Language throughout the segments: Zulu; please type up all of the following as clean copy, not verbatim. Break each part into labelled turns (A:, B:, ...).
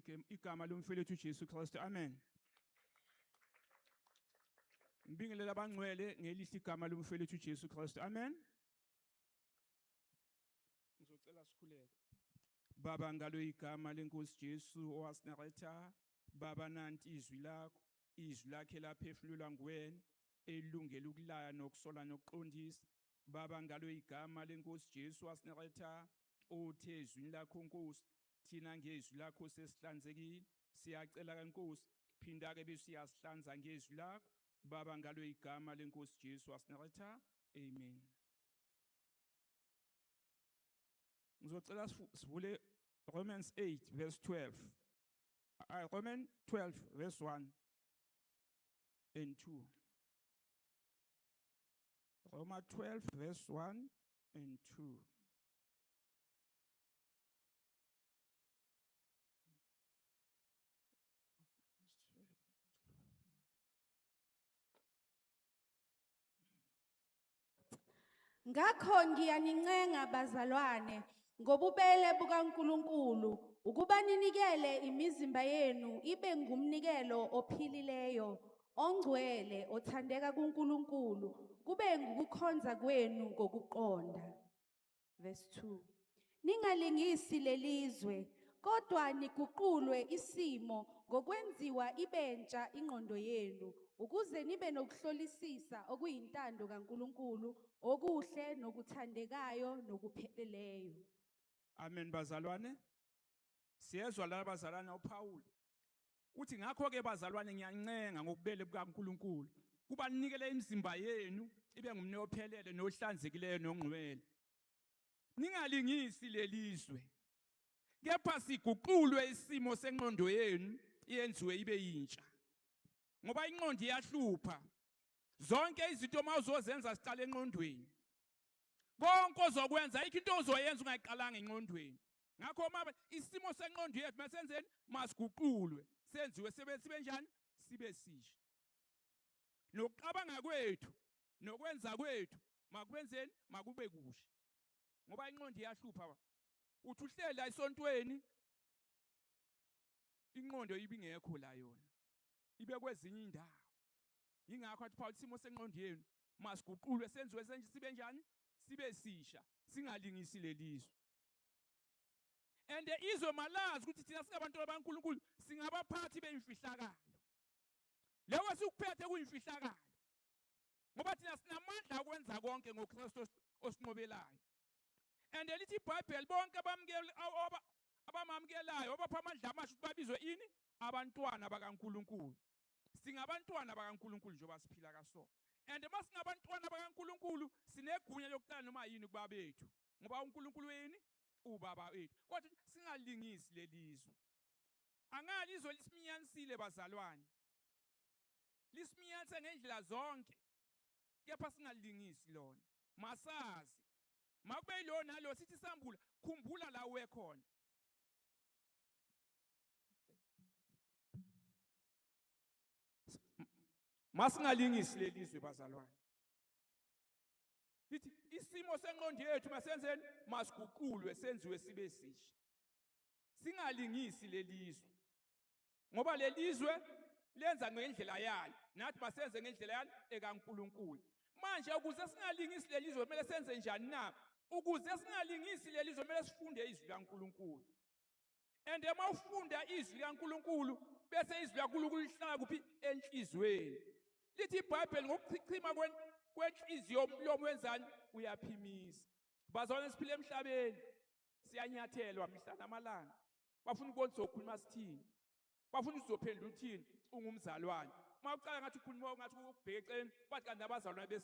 A: Igama lomfelethu uJesu Kristu. Amen. Ngibingelela abangcwele ngelihle igama lomfelethu uJesu Kristu. Amen. Ngizocela sikhuleke. Baba ngalo igama lenkosi Jesu owaseNazaretha, Baba nanti izwi lakho, izwi lakhe laphefumulwa nguwena, elungele ukulaya nokusola nokuqondisa. Baba ngalo igama lenkosi Jesu waseNazaretha, othe ezwini lakho Nkosi, thina ngezwi lakho sesihlanzekile. Siyacela ke Nkosi, phinda ke bese uyasihlanza ngezwi lakho. Baba ngalo igama lenkosi Jesu waseNazaretha. Amen. Ngizocela sivule Romans 8 verse 12. Romans 12 verse 1 and 2. Roma 12 verse 1 and 2.
B: Ngakho ngiyanincenga bazalwane ngobubele bukaNkuluNkulu ukuba ninikele imizimba yenu ibe ngumnikelo ophilileyo ongcwele othandeka kuNkulunkulu kube ngukukhonza kwenu ngokuqonda. Verse 2. Ningalingisi lelizwe kodwa niguqulwe isimo ngokwenziwa ibentsha ingqondo yenu ukuze nibe nokuhlolisisa okuyintando kaNkuluNkulu okuhle nokuthandekayo nokupheleleyo.
A: Amen bazalwane. Siyezwa la bazalwane uPaul uthi ngakho ke bazalwane ngiyancenga ngokubele bukaNkuluNkulu kuba ninikele imizimba yenu ibe ngumnikelo ophelele nohlanzekileyo nongcwele. Ningalingisi lelizwe. Kepha siguqulwe isimo senqondo yenu yenziwe ibe yintsha. Ngoba inqondo iyahlupha. Zonke izinto mawuzozenza siqala enqondweni. Konke ozokwenza ayikho into ozoyenza ungayiqalanga enqondweni. Ngakho uma isimo senqondo yethu masenzeni masiguqulwe senziwe sibe sibe njani sibe sisha. Nokucabanga kwethu nokwenza kwethu makwenzeni makube kusha. Ngoba inqondo iyahlupha. Uthi uhleli la esontweni inqondo ibingekho la yona. Ibe kwezinye indawo. Yingakho athi Paul isimo senqondo yenu masiguqulwe senziwe senje sibe njani? Sibe sisha, singalingisi lelizwe. And izwe malazi ukuthi thina singabantu baNkulunkulu singabaphathi bemfihlakalo. Leyo esikuphethe kuyimfihlakalo. Ngoba thina sinamandla okwenza konke ngoKristu osinqobelayo. And lithi iBhayibheli bonke abamukela abamamukelayo abapha amandla amasha ukuthi babizwe ini? Abantwana bakaNkulunkulu. Singabantwana bakaNkulunkulu njengoba siphila kaso. And uma singabantwana bakaNkulunkulu sinegunya lokucela noma yini kubabethu. Ngoba uNkulunkulu yini? Ubaba wethu. Kodwa singalingisi lelizwe. Angali izwe lisiminyanisile bazalwane. Lisiminyanise ngendlela zonke. Kepha singalingisi lona. Masazi. Makube yilo nalo sithi sambula khumbula la uwe khona. Masingalingisi lelizwe bazalwane. Lithi isimo senqondo yethu masenzeni masiguqulwe senziwe sibe sisha. Singalingisi lelizwe. Ngoba lelizwe lenza ngendlela yalo, nathi masenze ngendlela yalo ekaNkuluNkulu. Manje ukuze singalingisi lelizwe kumele senze njani na? Ukuze singalingisi lelizwe kumele sifunde izwi likaNkuluNkulu. And uma ufunda izwi likaNkuluNkulu bese izwi likaNkuluNkulu lihlala kuphi? Enhliziyweni. Lithi iBhayibheli ngokuchichima kwenhliziyo umlomo wenzani? Uyaphimisa. Bazalwane siphila emhlabeni siyanyathelwa mihla namalanga. Bafuna ukubona sizokhuluma sithini. Bafuna uzophendula uthini ungumzalwane. Uma uqala ngathi ukhuluma ngathi ukubheka eceleni bathi kanti nabazalwane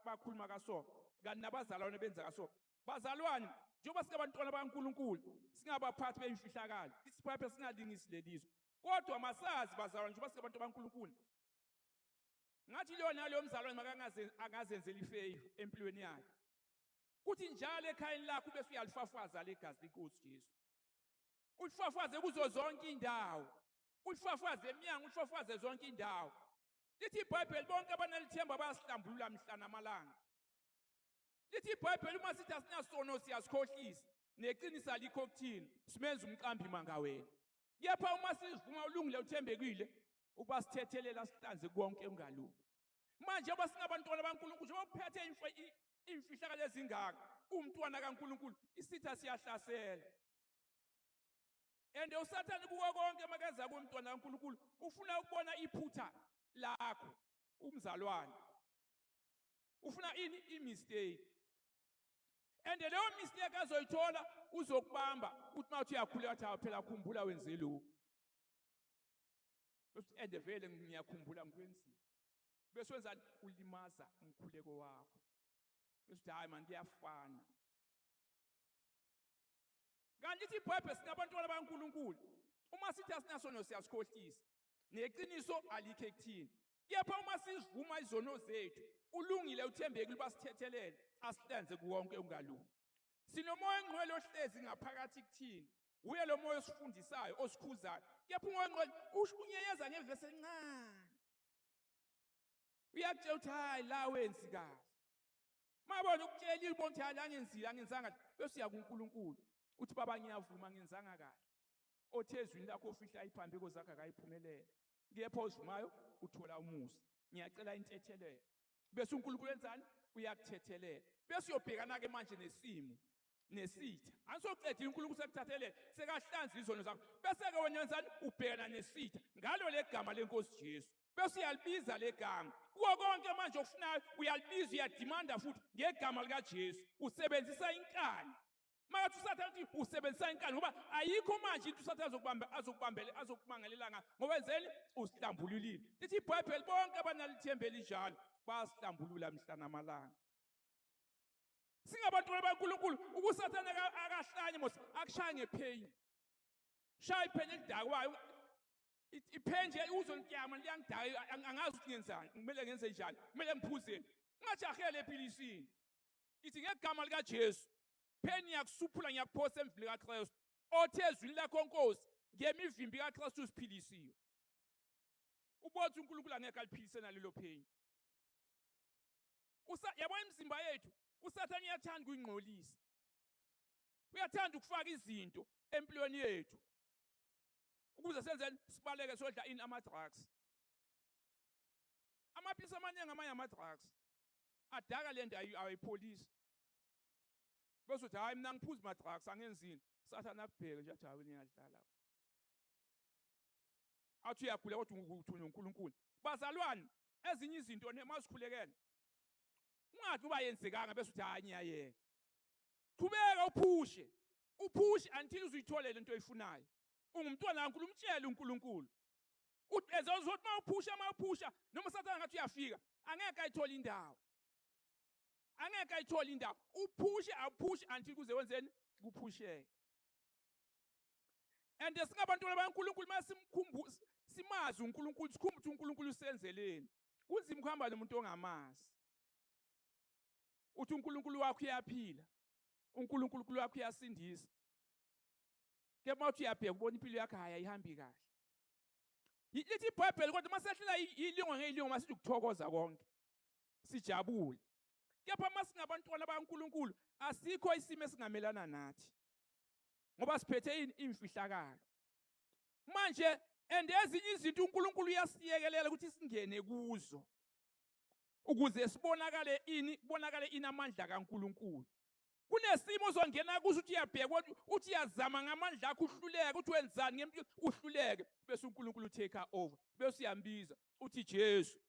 A: bakhuluma kaso. Kanti nabazalwane benza kaso. Bazalwane njengoba singabantwana bakaNkulunkulu singabaphathi bemfihlakalo. Isiphaphe singalingisi lelizwe. Kodwa masazi bazalwane njengoba singabantu bakaNkulunkulu. Ngathi leyo naloyo mzalwane makangaze angazenzela ifavor empilweni yakhe. Kuthi njalo ekhayeni lakho bese uyalifafaza legazi lenkosi Jesu. Ulifafaze kuzo zonke indawo. Ulifafaze eminyango, ulifafaze zonke indawo. Lithi iBhayibheli bonke abanalithemba bayasihlambulula mhla namalanga. Lithi iBhayibheli uma sithi asinasono siyasikhohlisa neqiniso alikho kuthina simenza umqambi manga wena. Kepha uma sizivuma ulungile uthembekile ukuba sithethelela sihlanze konke okungalungi. Manje ngoba singabantwana baNkulunkulu, njengoba uphethe imfihlakalo ezingaka, umntwana kaNkulunkulu, isitha siyahlasela. And uSathane kuko konke makeza kumntwana kaNkulunkulu ufuna ukubona iphutha lakho umzalwane. Ufuna ini? I-mistake. And leyo mistake azoyithola uzokubamba uthi mawuthi uyakhuleka athi hawu phela khumbula wenze lokhu. Uthi and vele ngiyakhumbula ngikwenzile. Bese wenzani? Ulimaza umkhuleko wakho. Bese uthi hayi man kuyafana. Kanti ithi iBhayibheli singabantwana bakaNkulunkulu. Uma sithi asinasono siyasikhohlisa. Neqiniso alikho ekuthini. Kepha uma sizivuma izono zethu, ulungile uthembekile uba sithethelele, asihlanze kuwonke ungalungi. Sinomoya ongcwele ohlezi ngaphakathi kuthini. Uye lo moya osifundisayo, osikhuzayo. Kepha umoya ongcwele unyeyeza ngevesi encane. Uyakutshela ukuthi hayi la wenzi kahle. Mabona ukutshela ibona ukuthi hayi la ngenzile angenzanga bese uya kuNkulunkulu. Uthi baba ngiyavuma ngenzanga kahle. Othe ezwini lakho ofihla iphambeko zakhe akayiphumelele. Kepha ozivumayo uthola umusa. Ngiyacela intethelelo. Bese uNkulunkulu wenzani? Uyakuthethelela. Bese uyobhekana ke manje nesimo nesitha. Angisoqedile uNkulunkulu sekuthathelele, sekahlanza izono zakho. Bese ke wena wenzani? Ubhekana nesitha ngalo legama lenkosi Jesu. Bese uyalibiza legama. Kuwo konke manje okufunayo uyalibiza uyadimanda futhi ngegama likaJesu. Usebenzisa inkani. Makathi uSathane uthi usebenzisa inkani ngoba ayikho manje into uSathane azokubamba azokubambele azokumangalela ngayo ngoba enzeni usihlambululile. Lithi iBhayibheli bonke abanalithemba elinjalo bayasihlambulula mhla namalanga. Singabantwana baNkulunkulu ukuSathane akahlanye mos akushaya ngepain. Shaya ipheni elidakwayo iphenje uzontyama liyangidaka angazi ukuthi ngenzani kumele ngenze njani kumele ngiphuzeni ungajahele ephilisini. Ithi ngegama likaJesu pheni ngiyakusuphula ngiyakuphosa emvini kaKristu othe ezwini lakho Nkosi ngemivimbi kaKristu usiphilisiwe. Ubothi uNkulunkulu angeke aliphilise nalelo pheni. Usa yabo imizimba yethu uSathane uyathanda ukuyingcolisa. Uyathanda ukufaka izinto empilweni yethu ukuze senzeni sibaleke sodla ini ama drugs. Amaphilisi amaningi amanye ama drugs adaka le nto ayipholisi. Bese uthi hayi mina ngiphuza ama drugs angenzini. Sathane akubheke nje athi hayi niyadlala. Athi uyagula kodwa uthunywa uNkulunkulu. Bazalwane ezinye izinto nemazikhulekela. Ungathi uba yenzekanga bese uthi hayi ngiyayeka. Qhubeka uphushe. Uphushe until uzuyithole lento oyifunayo. Ungumntwana kaNkulunkulu umtshele uNkulunkulu. Uthi ezozothi mawuphusha mawuphusha noma uSathane ngathi uyafika angeke ayithole indawo. Angeke ayithole indawo. Uphushe awuphushe until kuze wenzeni kuphusheke. And singabantwana baNkulunkulu masimkhumbuze simazi uNkulunkulu sikhumbuze ukuthi uNkulunkulu usenzeleni. Kunzima ukuhamba nomuntu ongamazi. Uthi uNkulunkulu wakho uyaphila. uNkulunkulu wakho uyasindisa. Kepha mawuthi uyabheka ubona impilo yakho hayi ayihambi kahle. Lithi iBhayibheli kodwa masehlela ilingo ngelingo masithi ukuthokoza konke. Sijabule. Kepha masingabantwana bakaNkulunkulu asikho isimo esingamelana nathi. Ngoba siphethe ini imfihlakalo. Manje and ezinye izinto uNkulunkulu uyasiyekelela ukuthi singene kuzo. Ukuze sibonakale ini kubonakale ini amandla kaNkulunkulu. Kunesimo ozongena kuso uthi uyabheka uthi uyazama ngamandla akho uhluleke uthi wenzani ngempilo uhluleke bese uNkulunkulu take over bese uyambiza uthi Jesu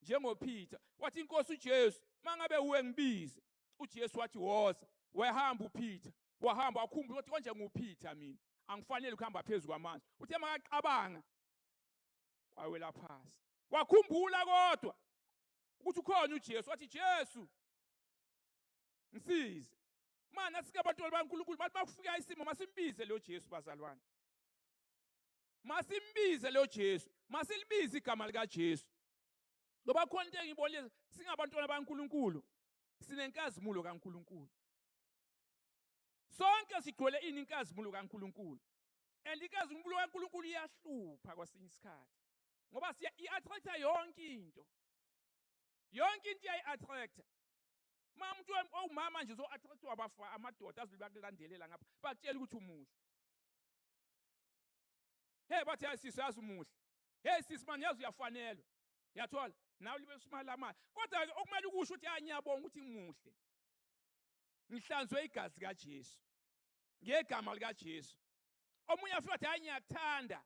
A: njengoPeter wathi inkosi uJesu mangabe uwe ngibize uJesu wathi woza wahamba uPeter wahamba wakhumbula ukuthi konje nguPeter mina angifanele ukuhamba phezulu kwamanzi uthe makaqabanga wawela phansi wakhumbula kodwa ukuthi ukhona uJesu wathi Jesu ngisize mana sike abantwana baNkulunkulu bathi bakufika isimo masimbize lo Jesu bazalwane masimbize lo Jesu masilibize igama lika Jesu ngoba khona into engibonile singabantwana baNkulunkulu sinenkazimulo kaNkulunkulu sonke sigcwele ini inkazimulo kaNkulunkulu and inkazimulo kaNkulunkulu iyahlupha kwesinye isikhathi ngoba siya i-attracta yonke into yonke into iyayi-attracta uma umuntu owumama nje uzo-attractwa abafa amadoda azobe bakulandelela ngapha bakutshela ukuthi umuhle. Hey, bathi hayi sisi, yazi umuhle. Hey sisi man, yazi uyafanelwa. Yathola nawe libe usimali lamali. Kodwa ke okumele ukusho ukuthi hayi, ngiyabonga ukuthi ngimuhle. Ngihlanzwe igazi kaJesu. Ngegama likaJesu. Omunye afika athi hayi ngiyakuthanda.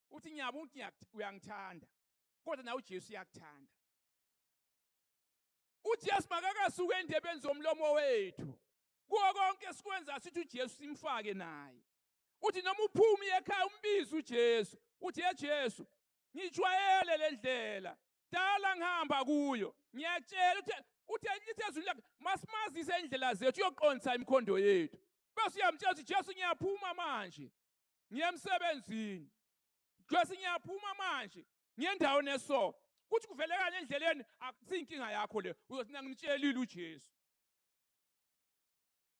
A: Uthi ngiyabonga ukuthi uyangithanda. Kodwa nawe uJesu uyakuthanda. UJesu makakasuke endebeni zomlomo wethu. Kuwo konke esikwenza sithi uJesu simfake naye. Uthi noma uphuma ekhaya umbize uJesu. Uthi ye Jesu, ngijwayele le ndlela. Dala ngihamba kuyo. Ngiyakutshela uthe uthe lithi ezulu lakhe masimazise indlela zethu uyoqondisa imikhondo yethu. Bese uyamtshela uthi Jesu ngiyaphuma manje. Ngiya emsebenzini. Jesu ngiyaphuma manje. Ngiye endaweni eso. Kuthi kuvelekana endleleni akusinkinga yakho le. Uzothi mina ngimtshelile uJesu.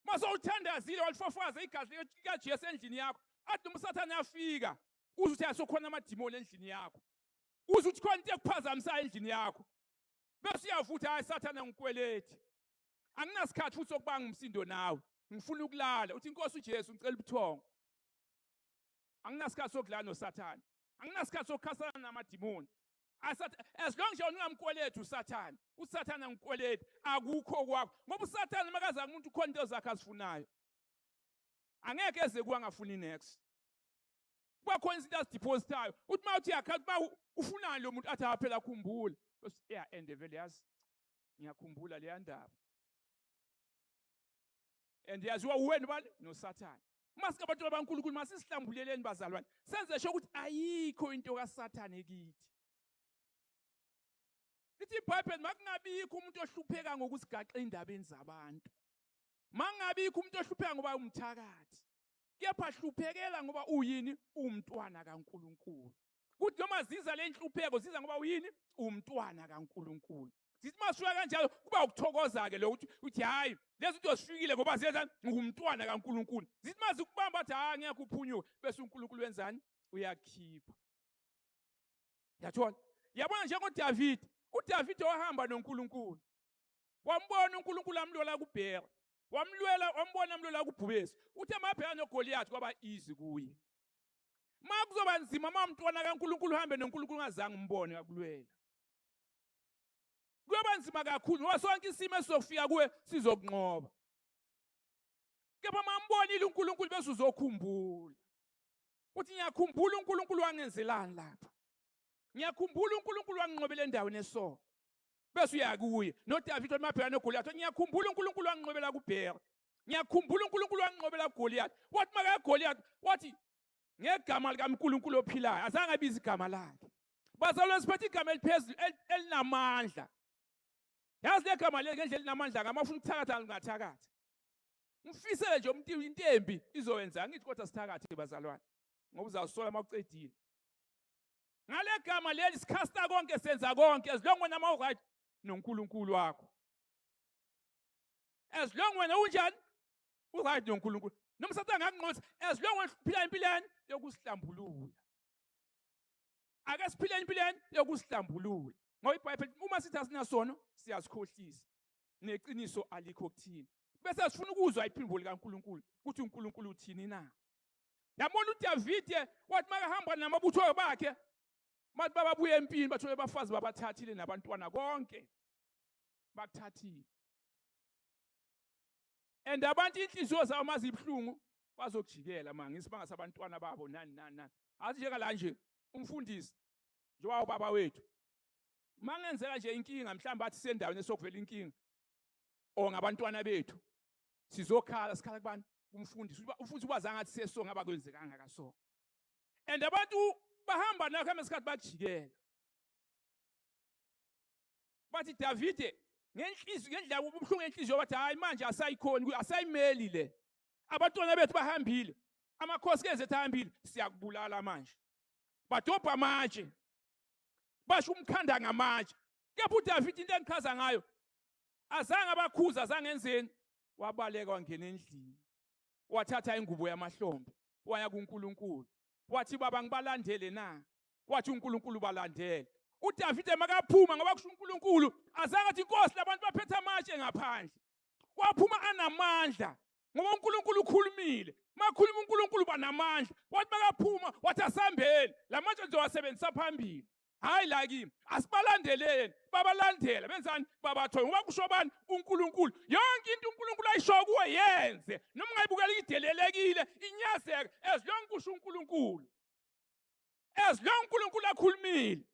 A: Mase uthandazile walifafaza igazi likaJesu endlini yakho. Athi noma uSathane afika, uze uthi asokhona amadimoni endlini yakho. Uze uthi khona into ekuphazamisayo endlini yakho. Bese uyavutha hayi Sathane ngikweleti. Anginasikhathi futhi sokubanga umsindo nawe. Ngifuna ukulala. Uthi inkosi uJesu ngicela ubuthongo. Anginasikhathi sokudlala noSathane. Anginasikhathi sokukhasana namadimoni. As long nje ungamkweleti uSathane, uSathane angikweleti, akukho kwakho. Ngoba uSathane makaza kumuntu khona into zakhe azifunayo. Angeke eze kuwa angafuni next. Kuba khona izinto azidepositayo. Uthi uma uthi yakhala uma ufunani lo muntu athi ha phela khumbula. Yeah, and vele yazi ngiyakhumbula leya ndaba. And yaziwa uwena bani noSathane. Uma singabantu baNkulunkulu masisihlambuleleni bazalwane. Senze sho ukuthi ayikho into kaSathane kithi. Lithi iBhayibheli makungabikho umuntu ohlupheka ngokusigaxa endabeni zabantu. Makungabikho umuntu ohlupheka ngoba umthakathi. Kepha hluphekela ngoba uyini umntwana kaNkulunkulu. Kuthi noma ziza le nhlupheko ziza ngoba uyini umntwana kaNkulunkulu. Sithi masifika kanjalo kuba ukuthokoza ke lokho uthi hayi lezi zinto zifikile ngoba ziyenza ngumntwana kaNkulunkulu. Sithi mazikubamba athi hayi ngeke uphunyuke bese uNkulunkulu wenzani uyakhipha. Yathola? Yabona njengoDavid, uDavid wahamba noNkulunkulu. Wambona uNkulunkulu amlwela kuBhera. Wamlwela wambona amlwela kuBhubesi. Uthe mabheka noGoliath kwaba easy kuye. Ma kuzoba nzima uma umntwana kaNkulunkulu uhambe noNkulunkulu ungazange umbone kakulwela. Kuyoba nzima kakhulu ngoba sonke isimo esizofika kuwe sizokunqoba. Kepha mambonile uNkulunkulu bese uzokhumbula. Uthi ngiyakhumbula uNkulunkulu wangenzelani lapha. Ngiyakhumbula uNkulunkulu wanginqobela endaweni eso. Bese uya kuye. NoDavid mabheka noGoliath. Ngiyakhumbula uNkulunkulu wanginqobela kuBhera. Ngiyakhumbula uNkulunkulu wanginqobela kuGoliath. Wathi makaya Goliath wathi ngegama likaNkulunkulu ophilayo azange abize igama lakhe. Bazalwane siphethe igama eliphezulu elinamandla. Yazi legama leli ngendlela elinamandla ngamafuna ukuthakatha ngingathakatha. Ngifisele nje umuntu into embi izowenza ngithi kodwa sithakathe bazalwane ngoba uzasola uma ucedile. Ngale gama leli sikhasta konke senza konke as long wena ma right noNkulunkulu wakho. As long wena unjani uright noNkulunkulu. Noma sathane ngakunqotha as long wena uphila impilo yokusihlambulula. Ake siphile impilo yokusihlambulula. Ngoba iBhayibheli uma sithi asinasono siyazikhohlisa. Neqiniso alikho kuthina. Bese sifuna ukuzwa iphimbo likaNkulunkulu ukuthi uNkulunkulu uthini na. Yabona uDavide wathi makahamba namabutho bakhe bathi bababuya empini bathole abafazi babathathile nabantwana konke bakuthathile. And abantu inhliziyo zabo mazibuhlungu bazokujikela manje isibanga sabantwana babo nani nani nani. Athi njengala nje umfundisi njengoba ubaba wethu mangenzeka nje inkinga mhlawumbe athi sendaweni esokuvela inkinga or ngabantwana bethu sizokhala sikhala kubani kumfundisi umfundisi ubaza ngathi seso ngaba kwenzekanga kaso and abantu bahamba nakho emesikhathi bajikela bathi Davide ngenhliziyo ngendlela ubuhlungu enhliziyo bathi hayi manje asayikhoni asayimeli le abantwana bethu bahambile amakhosikazi ethu ahambile siyakubulala manje badobha amatshe basho umkhanda ngamatshe kepha uDavid into engichaza ngayo azange abakhuza azange enzeni wabaleka wangena endlini wathatha ingubo yamahlombe waya kuNkulunkulu wathi baba ngibalandele na wathi uNkulunkulu balandele uDavide makaphuma ngoba kusho uNkulunkulu azange athi inkosi labantu baphethe amatshe ngaphandle waphuma anamandla ngoba uNkulunkulu ukhulumile makhuluma uNkulunkulu banamandla wathi makaphuma wathi asambeni Ngizowasebenzisa phambili. Hayi la kimi. Asibalandeleni. Babalandela benzani? Babathola. Ngoba kusho bani? UNkulunkulu. Yonke into uNkulunkulu ayisho kuwe yenze. Noma ungayibukela idelelekile, inyazeka as long kusho uNkulunkulu. As long uNkulunkulu akhulumile.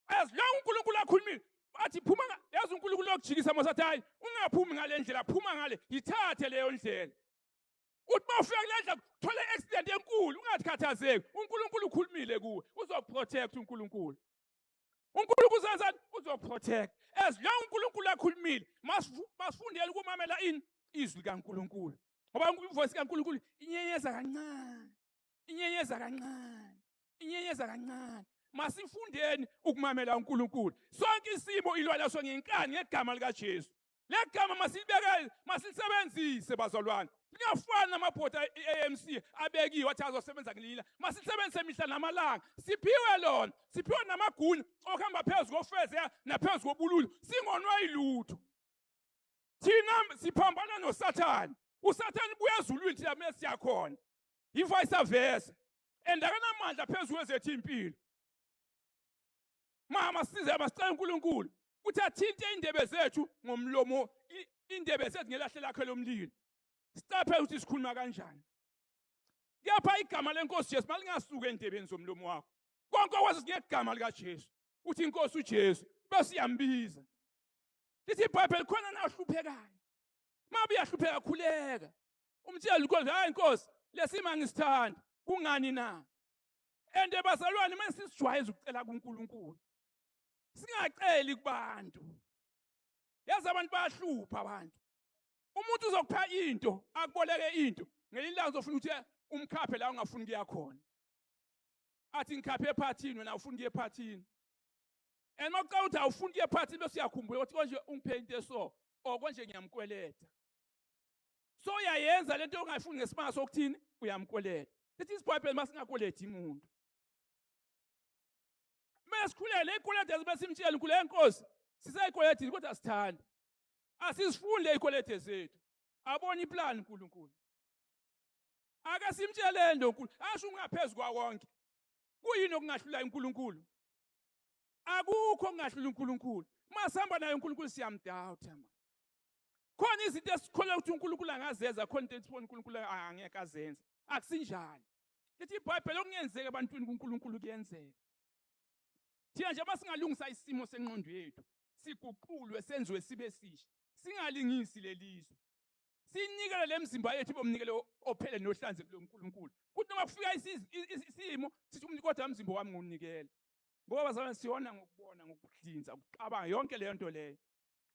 A: As long uNkulunkulu akhulumile. Athi phuma, yazi uNkulunkulu lokujikisa mase athi hayi ungaphumi ngale ndlela, phuma ngale, yithathe leyo ndlela. Uthi bawufika kule ndlela thole accident enkulu, ungathikhathazeki. uNkulunkulu ukhulumile kuwe, uzokuprotect uNkulunkulu. uNkulunkulu uzenzani? Uzokuprotect. As long uNkulunkulu akhulumile, masifundele ukumamela ini? Izwi likaNkulunkulu. Ngoba ivoice kaNkulunkulu inyenyeza kancane, inyenyeza kancane, inyenyeza kancane. Masifundeni ukumamela uNkulunkulu. Sonke isimo ilwa laso ngenkani ngegama likaJesu. Legama masilibeke, masilisebenzise bazalwane. Lingafani namabhoda e-ANC abekiwe athi azosebenza ngelila. Masilisebenzise mihla namalanga. Siphiwe lona, siphiwe namagunya okuhamba phezu kofeze naphezu kobululu. Singonwa yilutho. Thina siphambana noSathane. USathane ubuya ezulwini, thina kumele siyakhona. Yi-vice versa. And akanamandla phezu kwezethu impilo. Mama size, masicela uNkulunkulu ukuthi athinte indebe zethu ngomlomo, indebe zethu ngelahle lakhe lomlilo. Siqaphele ukuthi sikhuluma kanjani. Kepha igama lenkosi Jesu malingasuki endebeni zomlomo wakho. Konke okwazi ngegama likaJesu. Uthi inkosi uJesu bese uyambiza. Lithi iBhayibheli khona nahluphekayo. Mabe uyahlupheka khuleka. Umtshela inkosi, hayi inkosi, lesima ngisithanda. Kungani na? And bazalwane, mase sisijwayeza ukucela kuNkulunkulu. Singaceli kubantu. Yazi abantu bayahlupha abantu. Umuntu uzokupha into, akuboleke into. Ngelinye ilanga uzofuna ukuthi umkhaphe la ungafuni kuya khona. Athi ngikhaphe ephathini, wena ufuna ukuya ephathini. And mawucela ukuthi awufuni ukuya ephathini bese uyakhumbula ukuthi konje ungiphe into eso, or konje ngiyamkweleta. So uyayenza lento ongayifuni ngesimanga sokuthini? Uyamkweleta. Lithi isiBhayibheli masingakweleti umuntu. Kumele sikhulele ikweleti bese simtshela uNkulunkulu, enkosi sisayikweletile kodwa sithanda. Asisifunde izikweleti zethu. Abona iplan uNkulunkulu. Ake simtsheleni lo Nkulunkulu, asho ungaphezulu kwakonke. Kuyini okungahlula uNkulunkulu? Akukho okungahlula uNkulunkulu. Masihamba naye uNkulunkulu siyamdoubta man. Khona izinto esikholwa ukuthi uNkulunkulu angazenza, khona into esibona uNkulunkulu angeke azenze. Akusinjalo. Lithi iBhayibheli okungenzeka ebantwini kuNkulunkulu kuyenzeka. Thina nje masingalungisa isimo senqondo yethu, siguqulwe senziwe sibe sisha, singalingisi lelizwe. Sinikele lemizimba yethu bomnikelo ophele nohlanzekile uNkulunkulu. Kuthi noma kufika isimo sithi umuntu kodwa umzimba wami ngiwunikele. Ngoba bazalwane siyona ngokubona, ngokudlinza, ukucabanga yonke leyo nto leyo.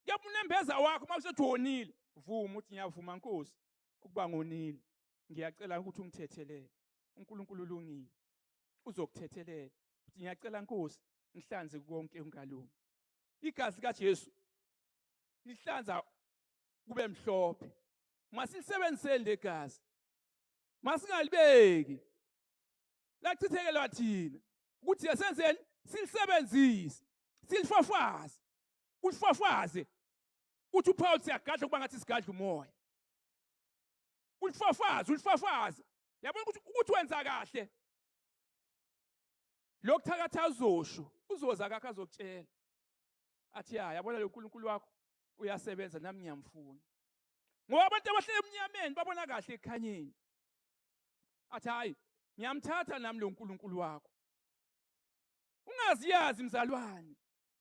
A: Kepha unembeza wakho uma usethi wonile, vuma uthi ngiyavuma Nkosi ukuba ngonile. Ngiyacela ukuthi ungithethelele. uNkulunkulu ulungile. Uzokuthethelela. Uthi ngiyacela Nkosi ngihlanze konke ungalungi. Igazi kaJesu lihlanza kube mhlophe. Masilisebenziseni legazi. Masingalibeki. Lachithekelwa thina ukuthi senzeni, silisebenzise, silifafaze, ulifafaze. Uthi uPaul siyagadla kuba ngathi sigadla umoya. Ulifafaze, ulifafaze. Yabona ukuthi wenza kahle. Lokuthakatha azosho, uzoza kakhe azokutshela. Athi ya, yabona lo uNkulunkulu wakho uyasebenza nami ngiyamfuna. Ngoba abantu abahlele emnyameni babona kahle ekhanyeni. Athi hayi, ngiyamthatha nami lo uNkulunkulu wakho. Ungaziyazi mzalwane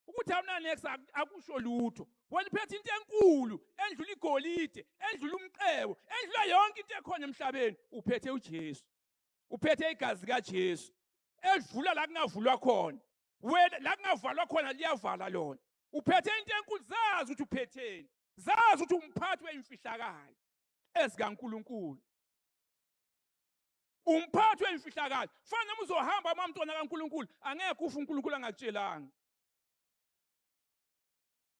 A: ukuthi awunanex akusho lutho. Wena uphethe into enkulu endlula igolide, endlula umqebo, endlula yonke into ekhona emhlabeni. Uphethe uJesu. Uphethe igazi kaJesu. Edlula la kungavulwa khona. Wena la kungavalwa khona liyavala lona. Uphethe into enkulu, zazi ukuthi uphetheni. Zazi ukuthi umphathi wemfihlakalo ezikaNkuluNkulu. Umphathi wemfihlakalo. Fana noma uzohamba uma mntwana kaNkuluNkulu, angeke ufe uNkulunkulu angakutshelanga.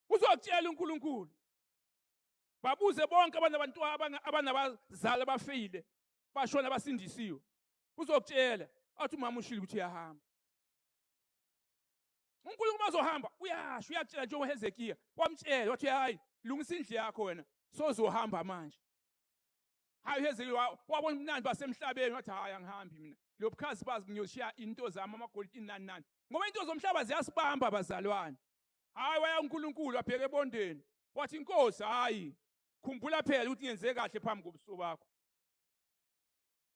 A: Uzokutshela uNkulunkulu. Babuze bonke abantu abanabazali abafile, bashona basindisiwe. Uzokutshela athi umama ushilo ukuthi uyahamba. uNkulunkulu mazohamba uyasho, uyakutshela njengoHezekiya wamtshela wathi hayi lungisa indlu yakho wena sozohamba manje. Hayi uHezekeli wabona ubumnandi basemhlabeni wathi hayi angihambi mina. Lo bukhazi bazi ngiyoshiya into zami amagolide inani nani. Ngoba into zomhlaba ziyasibamba bazalwane. Hayi waya uNkulunkulu wabheka ebondeni. Wathi inkosi hayi khumbula phela ukuthi ngenze kahle phambi kobuso bakho.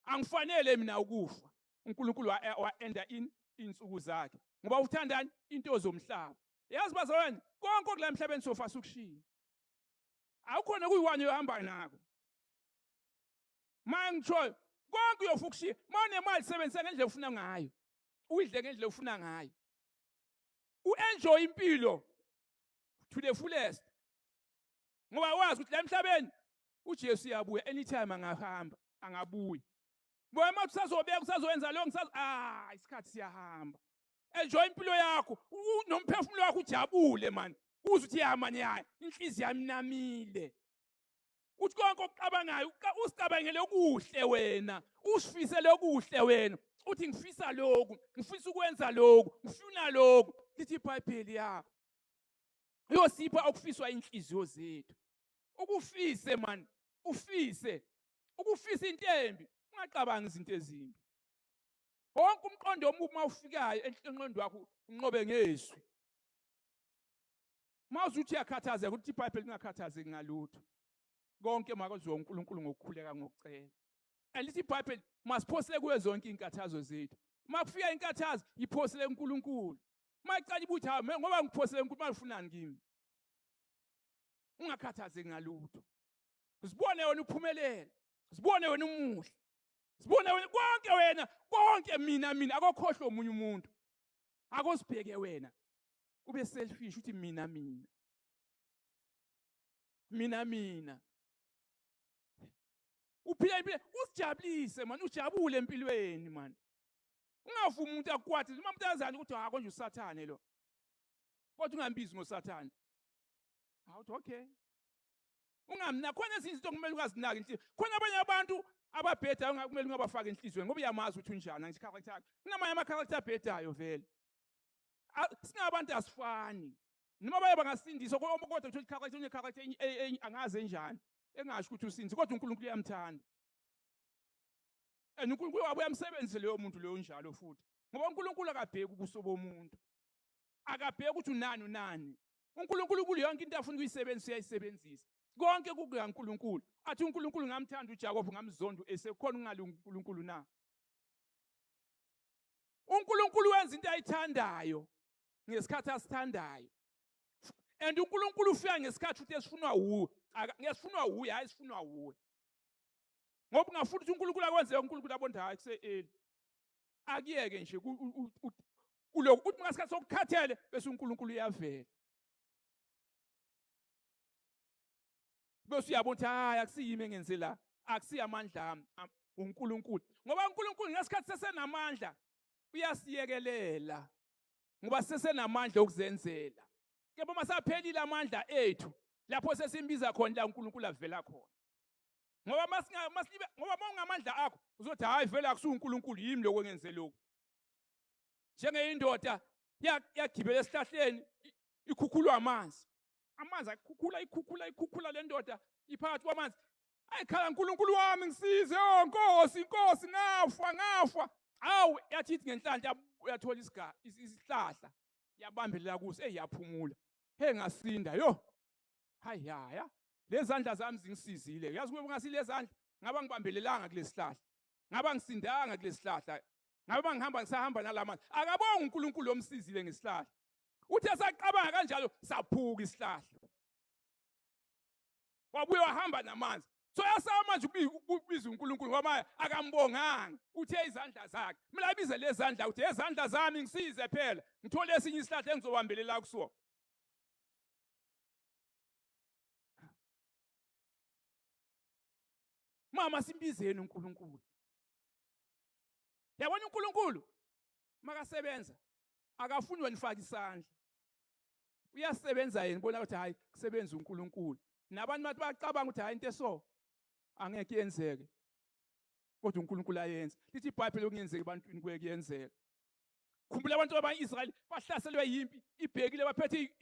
A: Angifanele mina ukufa. uNkulunkulu wa-enda in insuku zakhe ngoba uthandani into zomhlaba. Yazi bazalwane konke okula emhlabeni sofa sukushiya. Awukhona kuyiwani yohamba nako. Manje ngishoyo konke uyofa ukushiya. Mawunemali sebenzisa ngendlela ofuna ngayo. Uyidle ngendlela ofuna ngayo. U-enjoy impilo to the fullest. Ngoba wazi ukuthi la emhlabeni uJesu uyabuya anytime angahamba angabuyi. Ngoba uma usazobeka usazowenza lo ngisazo ah isikhathi siyahamba. Enjoy impilo yakho nomphefumulo wakho ujabule man. Uze uthi ya man ya inhliziyo yami namile. Uthi konke okucabangayo usicabangele okuhle wena, usifisele okuhle wena. Uthi ngifisa lokhu, ngifisa ukwenza lokhu, ngifuna lokhu. Lithi iBhayibheli ya. Uyosipha okufiswa inhliziyo zethu. Ukufise man, ufise. Ukufisa into embi, ungacabangi izinto ezimbi. Wonke umqondo omubi uma ufikayo enhlonqondo wakho unqobe ngezwi. Uma uzuthi uyakhathazeka ukuthi iBhayibheli lingakhathazeki ngalutho. Konke makwenziwe uNkulunkulu ngokukhuleka ngokucela. And lithi iBhayibheli masiphosele kuyo zonke izinkathazo zethu. Uma kufika inkathazo iphosele kuNkulunkulu. Uma icala ibuthi hayi ngoba ngiphosele kuNkulunkulu ufunani kimi? Ungakhathazeki ngalutho. Uzibone wena uphumelele. Uzibone wena umuhle. Sibone wena konke wena konke mina mina akokhohlwa omunye umuntu. Akosibheke wena. Ube selfish uthi mina mina. Mina mina. Uphila impilo usijabulise man ujabule empilweni man. Ungavumi umuntu akwathe uma umuntu azani ukuthi ha konje usathane lo. Kodwa ungambizi ngosathane. Awuthi okay. Ungamna khona ezinye izinto kumele ungazinaki inhliziyo. Khona abanye abantu ababhedayo ungakumele ungabafaki enhliziyweni ngoba uyamazi ukuthi unjani angithi character yakhe. Kunamanye ama character abhedayo vele. Singabantu asifani. Noma baye bangasindiswa kodwa uthola character une character angazi enjani. Engasho ukuthi usindise kodwa uNkulunkulu uyamthanda. And uNkulunkulu wabuya amsebenzise leyo muntu leyo njalo futhi. Ngoba uNkulunkulu akabheki ubuso bomuntu. Akabheki ukuthi unani unani. uNkulunkulu kulo yonke into afuna ukuyisebenzisa uyayisebenzisa. Konke kukaNkulunkulu. Athi uNkulunkulu ngamthanda uJakob ngamzonda uEsau khona ungalungi uNkulunkulu na? uNkulunkulu wenza into ayithandayo ngesikhathi asithandayo. And uNkulunkulu ufika ngesikhathi futhi esifunwa wuwe. Ngesifunwa wuye hayi sifunwa wuwe. Ngoba ungafuna ukuthi uNkulunkulu akwenze uNkulunkulu abonde hayi kuse early. Akuyeke nje kulokhu uthi ngasikhathi sokukhathele bese uNkulunkulu uyavela. Bese uyabona ukuthi hayi akusiyimi engenze la, akusiyi amandla ami, uNkulunkulu. Ngoba uNkulunkulu ngesikhathi sesenamandla uyasiyekelela. Ngoba sesenamandla okuzenzela. Kepha uma saphelile amandla ethu lapho sesimbiza khona la uNkulunkulu avela khona. Ngoba masinga masilibe ngoba uma ungamandla akho uzothi hayi vele akusuNkulunkulu yimi lokho engenze lokhu. Njengeyindoda yagibela esihlahleni ikhukhulwa amanzi. Amanzi akhukhula ikhukhula ikhukhula le ndoda iphakathi kwamanzi. Ayikhala uNkulunkulu wami ngisize oh Nkosi Nkosi ngafa ngafa. Awu yathi ithi ngenhlanhla uyathola isiga isihlahla yabambelela kuso hey yaphumula. Hey ngasinda yo. Hayi haya lezandla zami zingisizile. Uyazi kube ngasile lezandla ngaba ngibambelelanga kulesihlahla. Ngaba ngisindanga kulesihlahla. Ngabe mangihamba ngisahamba nalamanzi. Akabonga uNkulunkulu omsizile ngesihlahla. Uthe saqabanga kanjalo saphuka isihlahla. Wabuye wahamba namanzi. So yasaba manje ukubiza uNkulunkulu ngoba akambonganga. Uthe izandla zakhe. Mina abize lezandla uthi ezandla zami ngisize phela. Ngithole esinye isihlahla engizobambelela kuso. Mama simbizeni uNkulunkulu. Yabona uNkulunkulu makasebenza akafuni wena ufake isandla. Uyasebenza yena bona ukuthi hayi kusebenza uNkulunkulu. Nabantu bathi bacabanga ukuthi hayi into eso angeke yenzeke. Kodwa uNkulunkulu ayenza. Lithi iBhayibheli okungenzeki ebantwini kuye kuyenzeka. Khumbula abantu abanye-Israyeli bahlaselwe yimpi ibhekile baphethe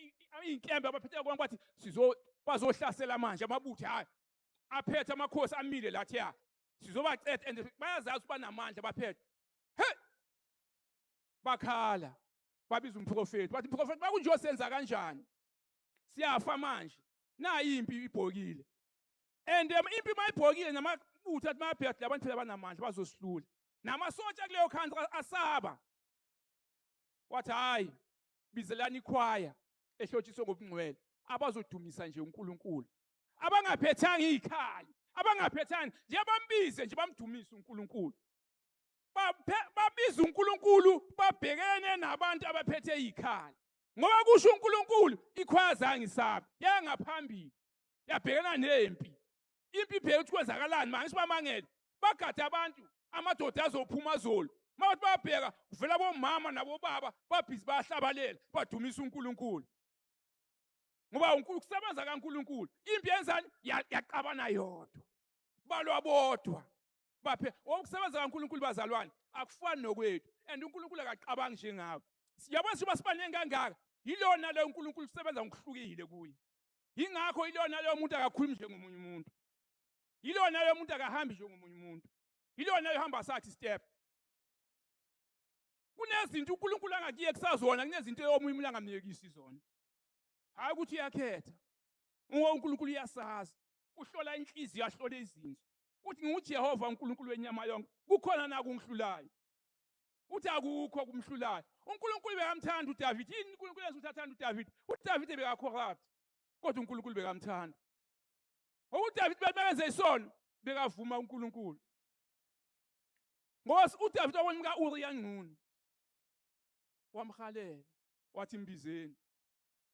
A: iy'nkembe abaphethe konke bathi sizo bazohlasela manje amabutho hayi. Aphethe amakhosi amile lathi ya sizobaceda and bayazazi ukuthi banamandla baphethe. Hey! Bakhala. Babiza umprofeti. Bathi mprofeti bakunje senza kanjani? Siyafa manje. Nayi impi ibhokile. And impi mayibhokile namabutho athi mayabheka labantu phela banamandla bazosihlula. Namasotsha kuleyo country asaba. Wathi hayi bizelani ikhwaya ehlotshiswe ngobungcwele abazodumisa nje uNkulunkulu. Abangaphethanga izikhali, abangaphethanga nje bambize nje bamdumise uNkulunkulu. Babiza uNkulunkulu babhekene nabantu abaphethe izikhali. Ngoba kusho uNkulunkulu ikhwaya zange isabe, yangaphambili. Yabhekana nempi. Impi ibheke ukuthi kwenzakalani manje sibamangele. Bagade abantu amadoda azophuma zolo. Mabathi bayabheka kuvela bomama nabobaba babhizi bayahlabalela badumisa uNkulunkulu. Ngoba uNkulunkulu kusebenza kaNkulunkulu. Impi yenzani? Yaqabana yodwa. Balwa bodwa. Baphe okusebenza kaNkulunkulu bazalwane akufani nokwethu and uNkulunkulu akacabangi njengawe. Siyabona siba sibaningi kangaka. Yilona leyo uNkulunkulu kusebenza ngokuhlukile kuye. Yingakho ilona leyo muntu akakhulumi njengomunye umuntu. Yilona leyo muntu akahambi njengomunye umuntu. Yilona leyo hamba sakhe step. Kunezinto uNkulunkulu angakuye kusazona, kunezinto omunye umuntu angamyekisi zona. Hayi ukuthi uyakhetha. Ngoba uNkulunkulu uyasazi. Uhlola inhliziyo ahlole izinso. Uthi nginguJehova uNkulunkulu wenyama yonke. Kukhona na kungihlulayo? Uthi akukho kumhlulayo. uNkulunkulu bekamthanda uDavid. Yini uNkulunkulu yenza ukuthi athande uDavid? uDavid bekacorrupt. Kodwa uNkulunkulu bekamthanda. Ngoba uDavid bekenze isono, bekavuma uNkulunkulu. Ngoba uDavid wabona umka-Uriya ngcono. Wamhalela, wathi mbizeni.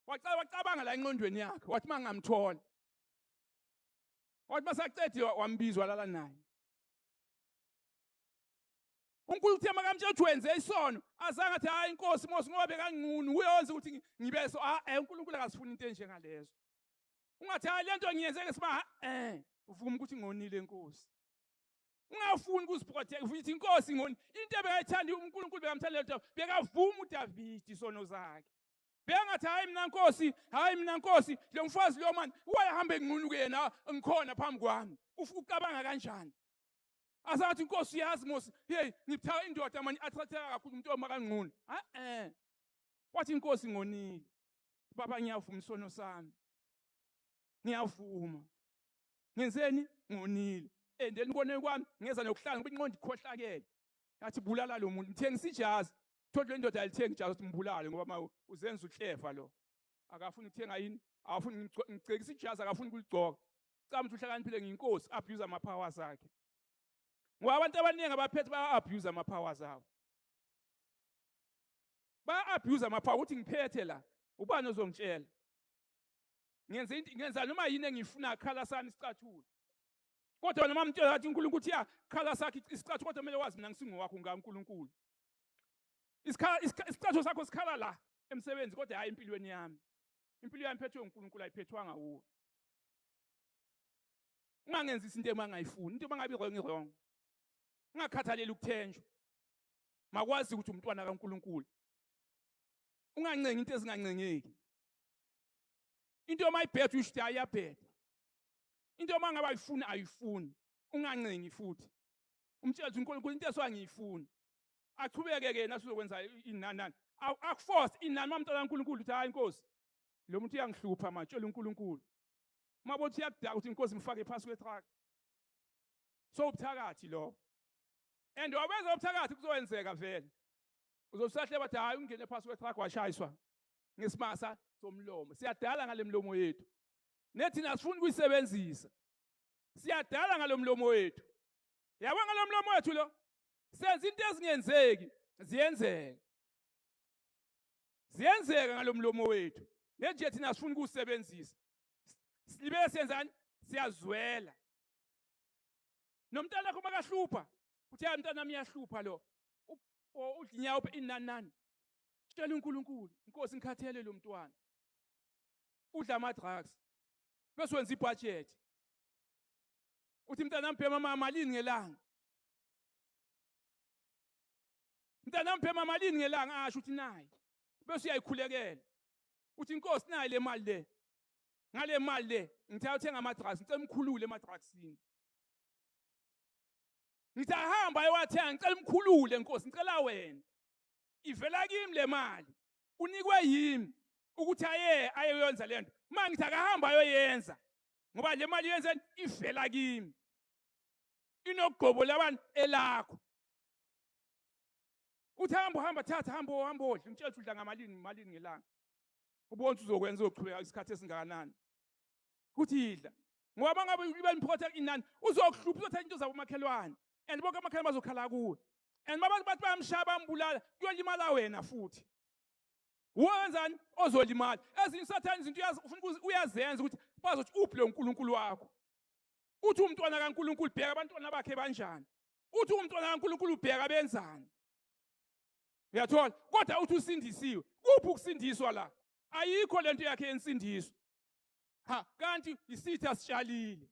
A: Wacala wacabanga la enqondweni yakhe, wathi mangamthola. Wathi masaqede wambizwa walala naye. uNkulunkulu uthe makamtshela ukuthi wenze isono, azange athi hayi inkosi Mose ngoba bekangcunu, uye wenza ukuthi ngibe so. Ah, uNkulunkulu akasifuni into enjengalezo. Ungathi hayi lento ngiyenze ngesima uvuma ukuthi ngonile inkosi. Ungafuni ukuziprotect, uthi inkosi ngoni. Into ebekayithanda uNkulunkulu bekamthanda lento, bekavuma uDavid isono zakhe. Bengathi hayi mina nkosi, hayi mina nkosi, lo mfazi lo mani wayehamba enqunu kuyena ngikhona phambi kwami. Ucabanga kanjani? Asathi inkosi uyazi Mose, hey ngithatha indoda manje athatheka kakhulu umuntu omakanqunu. Ah. Wathi inkosi ngonile. Baba ngiyavuma isono sami. Ngiyavuma. Ngenzeni? Ngonile. And then kone kwami ngeza nokuhlala ngoba inqondo ikhohlakele. Yathi bulala lo muntu, mthengisa ijazi. Thola le ndoda ayithengi ijazi ukuthi mbulale ngoba ma uzenza uhlefa lo. Akafuni ukuthenga yini? Akafuni ngicekisa ijazi akafuni ukuligcoka. Cama ukuthi uhlakaniphile ngiyinkosi, abuse ama powers akhe. Ngoba abantu abaningi abaphethe baya abuse ama powers abo. Baya abuse ama power ukuthi ngiphethe la. Ubani ozongitshela? Ngenza into ngenza noma yini engifuna khala sami isicathulo. Kodwa noma mtshela athi uNkulunkulu uthi ya khala sakhe isicathulo kodwa kumele wazi mina ngisingowakho ngaNkulunkulu. Isikhala isicathulo sakho sikhala la emsebenzi kodwa hayi empilweni yami. Impilo yami iphethwe uNkulunkulu ayiphethwanga wuwe. Ungangenzi izinto emangayifuni, into mangabe wrong wrong. Ungakhathaleli ukuthenjwa. Makwazi ukuthi umntwana kaNkulunkulu. Ungancengi into ezingancengeki. Into mayibheda usho ukuthi ayabheda. Into mangabe ayifuni ayifuni. Ungancengi futhi. Umtshela ukuthi uNkulunkulu into eswangiyifuni. Achubeke ke nasizokwenza inani nani. Akuforce inani mamntwana kaNkulunkulu uthi hayi inkosi. Lo muntu uyangihlupha manje tshela uNkulunkulu. Mabothi uyakudaka ukuthi inkosi mfake phansi kwetruck. So ubuthakathi lo. And wabenza ubuthakathi kuzokwenzeka vele. Uzosahle bathi hayi ungene phansi kwetruck washayiswa ngesimasa somlomo. Siyadala ngale mlomo yethu. Nethi nasifuna ukuyisebenzisa. Siyadala ngalo mlomo wethu. Yabo ngalo mlomo wethu lo. Senza into ezingenzeki ziyenzeka. Ziyenzeka ngalo mlomo wethu. Neje thina sifuna ukusebenzisa. Silibe senzani? Siyazwela. Nomntana wakho makahlupha, uthi hayi mntana wami uyahlupha lo. Udla inyawo inani nani. Tshela uNkulunkulu, inkosi ngikhathele lo mntwana. Udla ama drugs. Bese wenza ibudget. Uthi mntana wami bhema malini ngelanga? Mntana wami bhema malini ngelanga? Asho uthi nayi. Bese uyayikhulekela. Uthi inkosi nayi le mali le. Ngale mali le ngithe ayothenga ama-drugs, ngicela umkhulule ema-drugsini. Ngithi ahamba ayowathenga, ngicela umkhulule Nkosi, ngicela wena. Ivela kimi le mali. Unikwe yimi ukuthi aye ayoyenza le nto. Uma ngithi akahamba ayoyenza ngoba le mali yenzeni ivela kimi. Inogqobo labani elakho. Uthi hamba hamba thatha hamba hamba odla ngitshela ukuthi udla ngamalini malini ngelanga. Ubona ukuthi uzokwenza uzoqhubeka isikhathi esingakanani. Kuthi idla. Ngoba mangabe ibe imphotha inani uzokuhlupha uzothatha into zabo makhelwane. And bonke amakhelwane bazokhala kuwe. And babantu bathi bayamshaya bambulala kuyolimala wena futhi. Wenzani ozolimala. Ezinye usathane izinto ufuna uyazenza ukuthi bazothi uphi lo nkulunkulu wakho. Uthi umntwana kaNkulunkulu bheka abantwana bakhe banjani. Uthi umntwana kaNkulunkulu bheka benzani. Uyathola? Kodwa uthi usindisiwe. Kuphi ukusindiswa la? Ayikho lento yakhe yensindiso. Ha, kanti isitha sitshalile.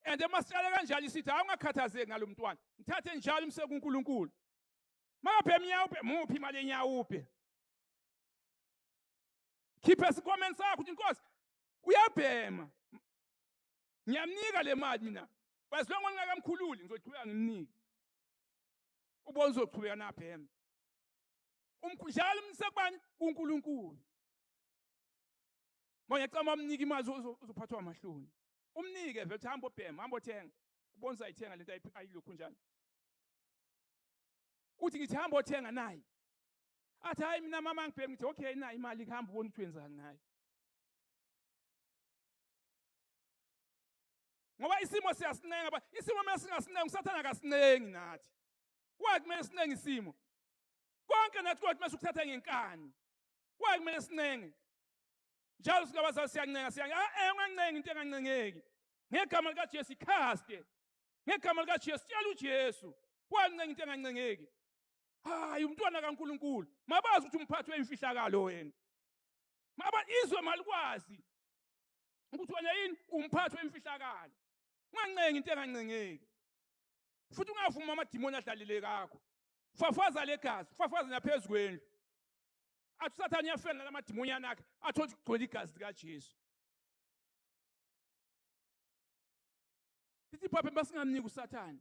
A: And masitshale kanjalo isitha awungakhathazeki ngalomntwana. Mthathe njalo umse kuNkulunkulu. Makabhema inyawupe, muphi imali yenyawupe. Khipha esikhwameni sakho uthi Nkosi uyabhema. Ngiyamnika le mali mina. As long ngingakamkhululi ngizoqhubeka ngimnike. Ubona uzoqhubeka nabhema. Umkhunjalo umsekubani kuNkulunkulu. Manje cama umnike imali uzophathwa amahloni. Umnike vele hamba obhema, hamba othenga. Ubona uzayithenga lento ayilokhu njalo. Uthi ngithi hamba othenga nayi. Athi hayi mina mama ngibheke ngithi okay nayi imali kuhamba ubona ukuthi wenzani ngayo. Ngoba isimo siyasincenga ba isimo uma singasincenga usathana akasincengi nathi. Why kumele sinenge isimo? Konke nathi kodwa mase ukuthatha ngenkani. Why kumele sinenge? Njalo singabazali siyancenga siyancenga. Ah, eh ungancengi into engancengeki. Ngegama likaJesu ikhaste. Ngegama likaJesu tshela uJesu. Wancenga into engancengeki. Hayi umntwana kaNkuluNkulu. Mabazi ukuthi umphathi wemfihlakalo wena. Maba izwe malikwazi ukuthi wena yini umphathi wemfihlakalo. Ungancengi into engancengeki. Futhi ungavumi amadimoni adlalile kakho. Fafaza legazi, fafaza naphezu kwendlu. Athi uSathane uyafela nalamadimonyana akhe, athole ukuthi kugcwele igazi likaJesu. Lithi iBhayibheli masingamniki uSathane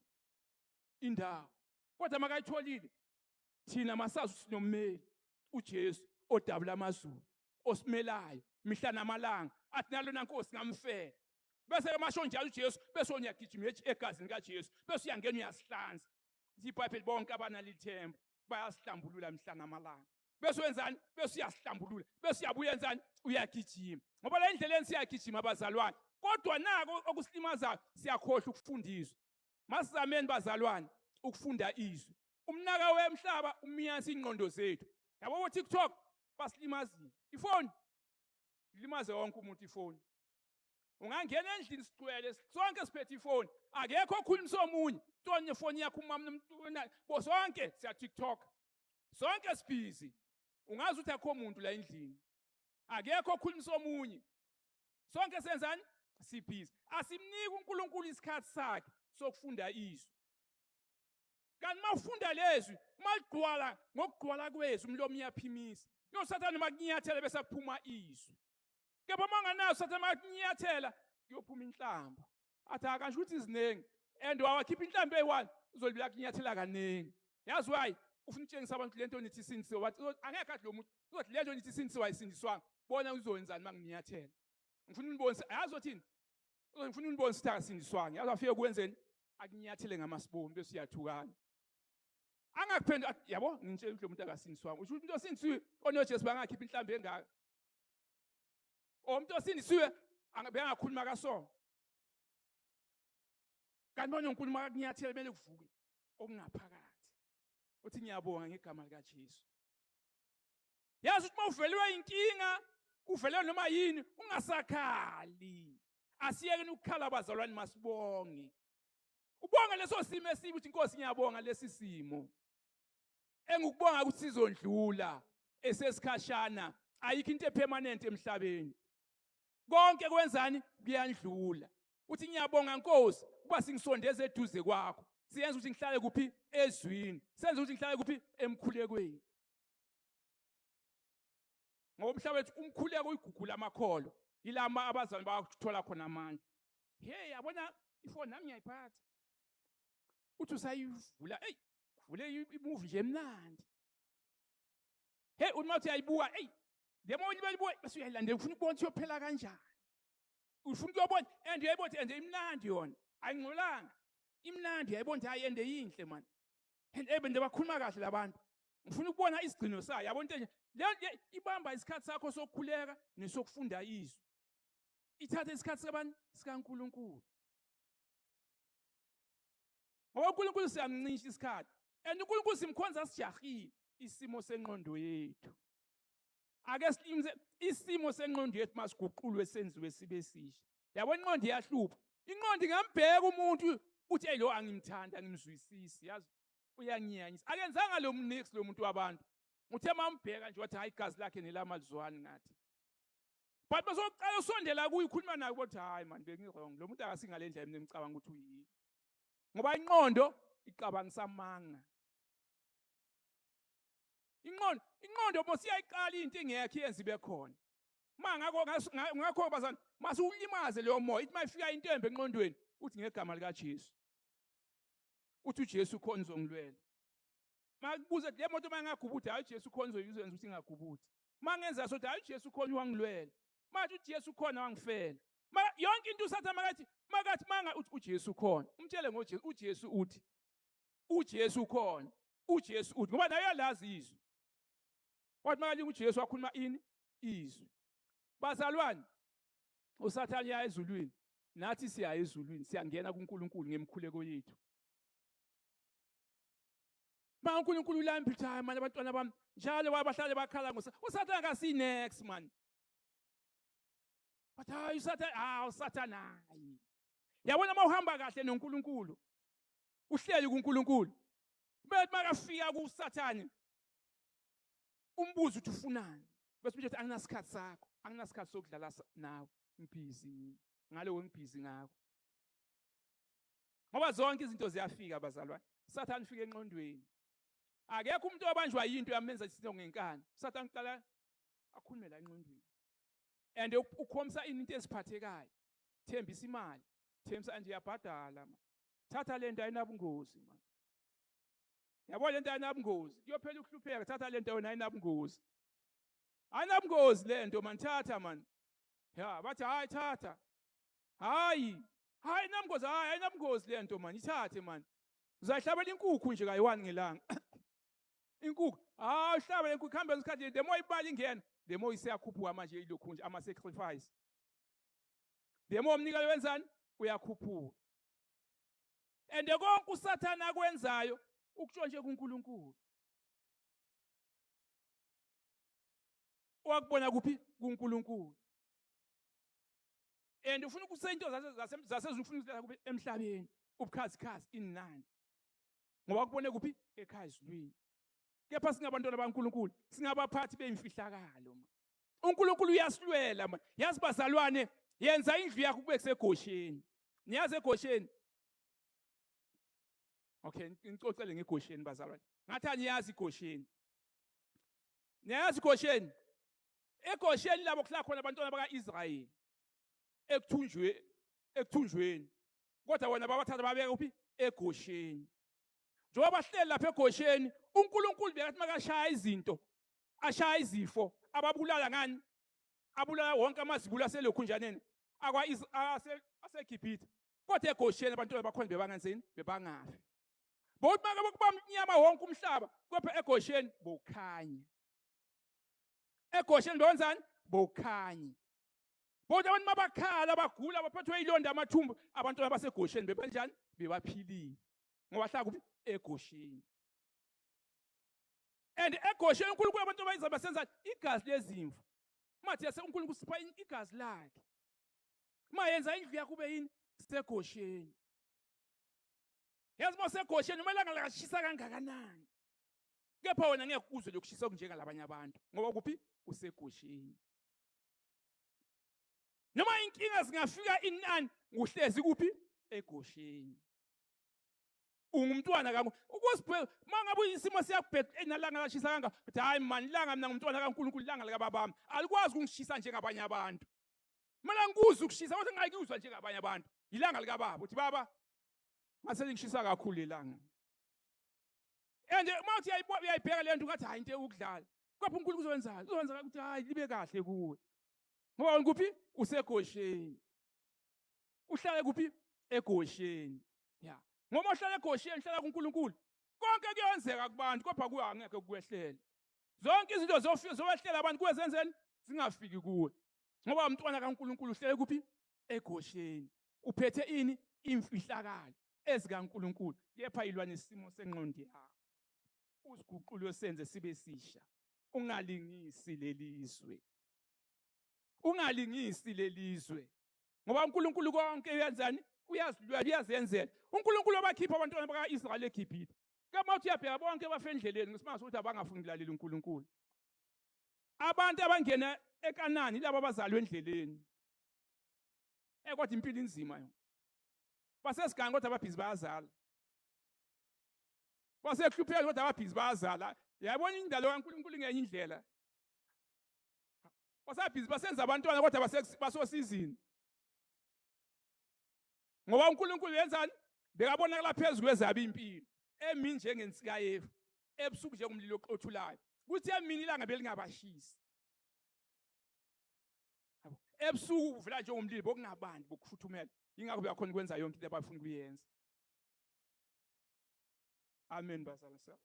A: indawo. Kodwa makayitholile thina masazi ukuthi sinommeli uJesu odabula amazulu osimelayo mihla namalanga athi nalona nkosi ngamfela bese masho njalo uJesu bese uyagijima egazini kaJesu bese uyangena uyasihlanza. Lithi iBhayibheli bonke abanalithemba bayasihlambulula mihla namalanga. Bese wenzani? Bese uyasihlambulula. Bese uyabuya wenzani? Uyagijima. Ngoba la endleleni siyagijima abazalwane. Kodwa nako okusilimazayo siyakhohlwa ukufundiswa. Masizameni bazalwane ukufunda izwi. Umnaka wemhlaba umiyasa ingqondo zethu. Yabo ko TikTok basilimazile. Ifoni ilimaze wonke umuntu ifoni. Ungangena endlini sigcwele sonke siphethe ifoni. Akekho okhulumisa omunye. Tonye ifoni yakho umama nomntwana bo sonke siya TikTok. Sonke sibhizi. Ungazi ukuthi akho muntu la endlini. Akekho okhulumisa omunye. Sonke senzani? Sibhizi. Asimniki uNkulunkulu isikhathi sakhe sokufunda izwi. Kanti uma ufunda lezwi, uma ligcwala ngokugcwala kwezwi umlomo uyaphimisa. Uyosathane uma kunyathela bese kuphuma izwi. Kepha uma unganaso sathane uma kunyathela kuyophuma inhlamba. Athi akasho ukuthi iziningi and wawakhipha inhlamba eyi-one uzolibila kunyathela kaningi. Yazi why? Ufuna ukutshengisa abantu lento nithi isindisiwe. Wathi angekhe athi lo muntu uzothi lento nithi isindisiwe ayisindiswanga. Bona uzoyenzani uma nginyathela. Ngifuna unibonise yazi uthini? Ngifuna unibonise ukuthi akasindiswanga. Yazi afike kwenzeni? Akunyathele ngamasibombi bese uyathukana. Angakuphendula athi yabo ngintshela ukuthi lo muntu akasindiswanga. Usho ukuthi umuntu osindisiwe onoJesu bangakhipha inhlamba engaka. Umuntu osindisiwe bengakhuluma kaso. Kanti manje uNkulunkulu makakunyathela kumele kuvuke okungaphakathi. Uthi ngiyabonga ngegama likaJesu. Yazi ukuthi mawuvelelwe inkinga, uvelelwe noma yini, ungasakhali. Asiyekeni ukukhala abazalwane masibonge. Ubonge leso simo esibi ukuthi inkosi ngiyabonga lesi simo. Engikubonga ukuthi sizondlula esesikhashana ayikho into epermanent emhlabeni. Konke kwenzani kuyandlula. Uthi ngiyabonga Nkosi kuba singisondeze eduze kwakho. Siyenza ukuthi ngihlale kuphi ezwini. Senza ukuthi ngihlale kuphi emkhulekweni. Ngoba umhlaba wethu umkhuleko uyigugu lamakholwa. Yilama abazali bakuthola khona amandla. Hey, yabona ifoni nami ngiyayiphatha. Uthi usayivula, ey, uvule imovie nje emnandi. Hey, uthi mawuthi uyayibuka, ey, le more ulibuka bese uyayilandela ufuna ukubona ukuthi iyophela kanjani. Ufuna ukuyobona and uyayibona and imnandi yona. Ayingcolanga. Imnandi uyayibona ukuthi hayi and yinhle man. And ebe nje bakhuluma kahle labantu. Ngifuna ukubona isigcino sayo. Yabona into enje. Le ibamba isikhathi sakho sokukhuleka nesokufunda izwi. Ithatha isikhathi sikabani? SikaNkulunkulu. Ngoba uNkulunkulu siyamncisha isikhathi. And uNkulunkulu simkhonza sijahile isimo senqondo yethu. Ake silimze isimo senqondo yethu masiguqulwe senziwe sibe sisha. Yabo inqondo iyahlupha. Inqondo ingambheka umuntu uthi hey lo angimthandi angimzwisisi yazi uyangiyanyisa. Akenzanga lo mnix lo muntu wabantu. Uthe mambheka nje wathi hayi igazi lakhe nelamalizwani ngathi. But basoqala usondela kuye ukhuluma naye ukuthi hayi man bengi wrong. Lo muntu akasingale ndlela mina ngicabanga ukuthi uyini. Ngoba inqondo icabangisa amanga. Inqondo inqondo mos iyayiqala into engekho iyenza ibe khona. Ma ngakho ngakho bazana masulimaze leyo moya ithi mayifika into embi enqondweni uthi ngegama lika Jesu. Uthi uJesu ukhona uzongilwela. Makubuza le moto mayingagubuthi hayi uJesu ukhona uzoyenza ukuthi ingagubuthi. Mangenza sothi hayi uJesu ukhona wangilwela. Mathi uJesu ukhona wangifela. Ma yonke into usatha makathi makathi manga uthi uJesu ukhona. Umtshele ngoJesu uJesu uthi uJesu ukhona. uJesu uthi ngoba naye uyalazi izwi. Wathi makalinga uJesu wakhuluma ini? Izwi. Bazalwane uSathane uya ezulwini nathi siya ezulwini siyangena kuNkulunkulu ngemkhuleko yethu. Ma uNkulunkulu ulambi uthi hayi manje abantwana bami njalo wabahlale bakhala ngosa uSathane akasi next man. Bathi hayi uSathane ah uSathane hayi. Yabona uma uhamba kahle noNkulunkulu uhleli kuNkulunkulu. Bethi makafika kuSathane umbuzo uthi ufunani bese uthi anginasikhathi sakho anginasikhathi sokudlala nawe ngibhizi mina ngalowo ngibhizi ngakho ngoba zonke izinto ziyafika bazalwane. Sathane ufika enqondweni, akekho umuntu obanjwa yinto yamenza isinto ngenkani. Sathane uqala akhulume la enqondweni and ukhomisa into eziphathekayo, thembisa imali, thembisa nje uyabhadala ma thatha lento ayinabungozi ma yabo lento ayinabungozi kuyophela ukuhlupheka, thatha lento yona ayinabungozi, ayinabungozi lento man, thatha man. Ya bathi hayi thatha, hayi hayi inabungozi, hayi ayinabungozi lento man, ithathe man, uzayihlabela inkukhu nje kayi-one ngelanga inkukhu, hayi uhlabele inkukhu kuhambe isikhathi, the more ibali ingena the more isiyakhuphuka manje ilokhu nje ama-sacrifice, the more umnikelo wenzani uyakhuphuka. And konke uSathane akwenzayo ukutshontshe kuNkulunkulu. Wakubona kuphi? KuNkulunkulu. And ufuna ukusento zasezulu ufuna ukuletha kuphi? Emhlabeni. Ubukhazikhazi inani. Ngoba kubone kuphi? Ekhaya ezulwini. Kepha singabantwana baNkulunkulu, singabaphathi bemfihlakalo. uNkulunkulu uyasilwela man. Yazi bazalwane, yenza indlu yakho kube kusegosheni. Niyazi egosheni? Okay, ngicocele ngegosheni bazalwane. Ngathi aniyazi igosheni. Niyazi igosheni? Egosheni labo kuhlala khona abantwana bakaIsrayeli. Ekuthunjwe ekuthunjweni. Kodwa wena babathatha babeka kuphi? Egosheni. Njengoba bahleli lapha egosheni, uNkulunkulu bekathi makashaya izinto, ashaya izifo, ababulala ngani? Abulala wonke amazibulo aselokhunjaneni akwa aseGibhithe. Kodwa egosheni abantwana bakhona bebangenzeni? Bebangafi. Bothi makabe kuba mnyama wonke umhlaba, kodwa egosheni bokhanya. Egosheni benzani? Bokhanya. Kodwa abantu mabakhala bagula baphethwe ilonda amathumbu, abantwana basegosheni bebanjani? Bebaphilile. Ngoba hlala kuphi? Egosheni. And egosheni uNkulunkulu abantu abayiza basenza igazi lezimvu. Mathi yase uNkulunkulu sipha igazi lakhe. Mayenza indlu yakho ube yini? Segosheni. Yazi masegosheni noma ilanga lakashisa kangakanani. Kepha wena ngeke uzwe lokushisa okunjengalabanye abantu ngoba kuphi? Usegosheni. Noma inkinga zingafika inani uhlezi kuphi? Egosheni. Ungumntwana kaNkulunkulu. Ukusibheka mangabe isimo siyakubheda enalanga lashisa kanga, uthi hayi man ilanga mina ngumntwana kaNkulunkulu, ilanga lika babami alikwazi ukungishisa njengabanye abantu. Mina ngikuzwa ukushisa kodwa ngingayikuzwa njengabanye abantu. Ilanga likababa uthi baba ngase lingishisa kakhulu ilanga. And uma uthi uyayibheka le nto ungathi hayi into ukudlala. Kodwa uNkulunkulu uzowenzani? Uzokwenza ukuthi hayi libe kahle kuwe. Ngoba wena kuphi? Usegosheni. Uhlale kuphi? Egosheni. Ya. Ngoba uhlala egosheni, uhlala kuNkulunkulu. Konke kuyenzeka kubantu kodwa kuwe angeke kukwehlele. Zonke izinto zofika zowehlela abantu kuwe zenzeni? Zingafiki kuwe. Ngoba umntwana kaNkulunkulu uhlele kuphi? Egosheni. Uphethe ini? Imfihlakalo ezikaNkulunkulu. Kepha ilwa nesimo sengqondo yakho. Usiguqule senze sibe sisha. Ungalingisi lelizwe. Ungalingisi lelizwe. Ngoba uNkulunkulu konke uyenzani? Uyazilwela, uyazenzela. uNkulunkulu wabakhipha abantwana baka-Israyeli eGibhithe. Kepha uthi uyabheka bonke bafe endleleni ngesimanga sokuthi abangafuni kulalela uNkulunkulu. Abantu abangena eKanani laba abazalwe endleleni. Eh kodwa impilo inzima yona. Basesiganga kodwa ababhizi bayazala. Basehlupheka kodwa ababhizi bayazala. Yayibona indalo kaNkulunkulu ngenye indlela. Basabhizi basenza abantwana kodwa basosizini. Ngoba uNkulunkulu wenzani? Bekabonakala phezu kwezabo impilo emini njengensika yefu, ebusuku njengomlilo oqothulayo. Kuthi emini ilanga belingabashisi. Ebusuku kuvela njengomlilo bokungabandi bokufuthumela. Ingakho beyakhona ukwenza yonke into abafuna ukuyenza. Amen bazalwane.